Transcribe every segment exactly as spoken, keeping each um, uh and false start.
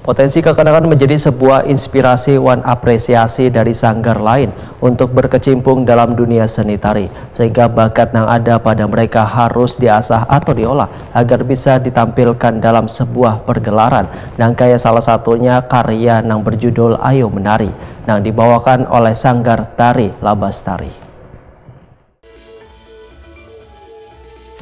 Potensi kakanakan menjadi sebuah inspirasi wan apresiasi dari sanggar lain untuk berkecimpung dalam dunia seni tari, sehingga bakat nang ada pada mereka harus diasah atau diolah agar bisa ditampilkan dalam sebuah pergelaran, nang kaya salah satunya karya nang berjudul Ayo Menari, nang dibawakan oleh Sanggar Tari Labastari.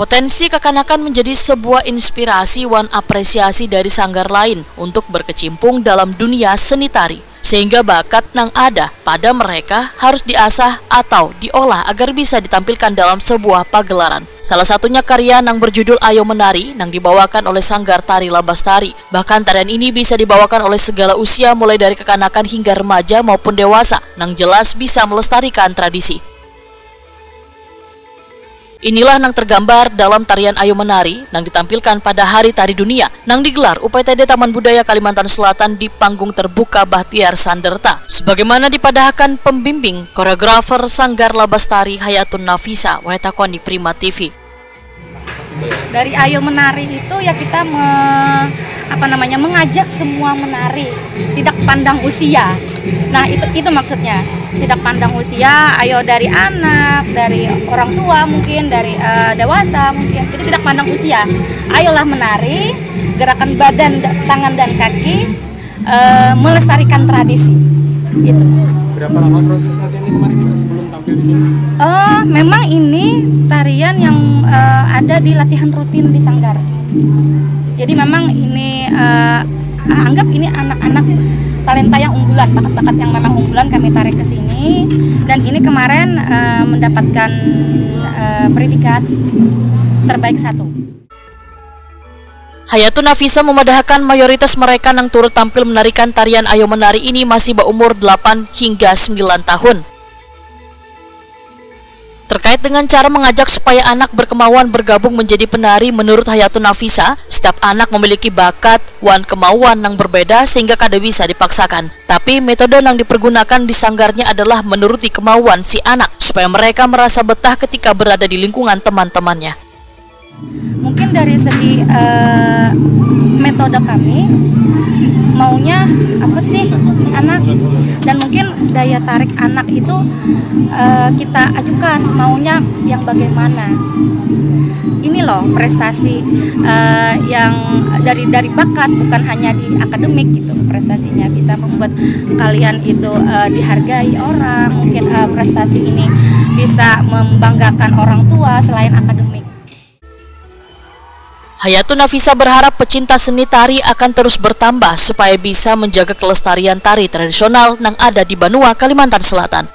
Potensi kakanakan menjadi sebuah inspirasi wan apresiasi dari sanggar lain untuk berkecimpung dalam dunia seni tari, sehingga bakat nang ada pada mereka harus diasah atau diolah agar bisa ditampilkan dalam sebuah pagelaran. Salah satunya karya nang berjudul Ayo Menari nang dibawakan oleh Sanggar Tari Labastari. Bahkan tarian ini bisa dibawakan oleh segala usia, mulai dari kakanakan hingga remaja maupun dewasa, nang jelas bisa melestarikan tradisi. Inilah nang tergambar dalam tarian Ayo Menari nang ditampilkan pada Hari Tari Dunia nang digelar U P T D Taman Budaya Kalimantan Selatan di panggung terbuka Bahtiar Sanderta, sebagaimana dipadahakan pembimbing koreografer Sanggar Labastari Hayatun Nafisa, Waitakoni Prima T V. Dari Ayo Menari itu ya kita me, apa namanya, mengajak semua menari, tidak pandang usia. Nah, itu itu maksudnya. Tidak pandang usia, ayo dari anak, dari orang tua mungkin, dari uh, dewasa mungkin. Jadi tidak pandang usia. Ayolah menari, gerakan badan, tangan dan kaki uh, melestarikan tradisi. Gitu. Berapa lama proses latihannya kemarin sebelum tampil di sini? Uh, memang ini tarian yang uh, ada di latihan rutin di Sanggar. Jadi memang ini uh, anggap ini anak-anak talenta yang unggulan, bakat-bakat yang memang unggulan kami tarik ke sini. Dan ini kemarin uh, mendapatkan uh, predikat terbaik satu. Hayatun Nafisa memadahakan mayoritas mereka nang turut tampil menarikan tarian Ayo Menari ini masih baumur delapan hingga sembilan tahun. Terkait dengan cara mengajak supaya anak berkemauan bergabung menjadi penari, menurut Hayatun Nafisa, setiap anak memiliki bakat wan kemauan nang berbeda sehingga kada bisa dipaksakan. Tapi metode nang dipergunakan di sanggarnya adalah menuruti kemauan si anak supaya mereka merasa betah ketika berada di lingkungan teman-temannya. Mungkin dari segi uh, metode kami maunya apa sih anak, dan mungkin daya tarik anak itu uh, kita ajukan maunya yang bagaimana. Ini loh prestasi uh, yang dari dari bakat, bukan hanya di akademik gitu prestasinya, bisa membuat kalian itu uh, dihargai orang, mungkin uh, prestasi ini bisa membanggakan orang tua selain akademik. Hayatun Nafisa berharap pecinta seni tari akan terus bertambah supaya bisa menjaga kelestarian tari tradisional nang ada di banua Kalimantan Selatan.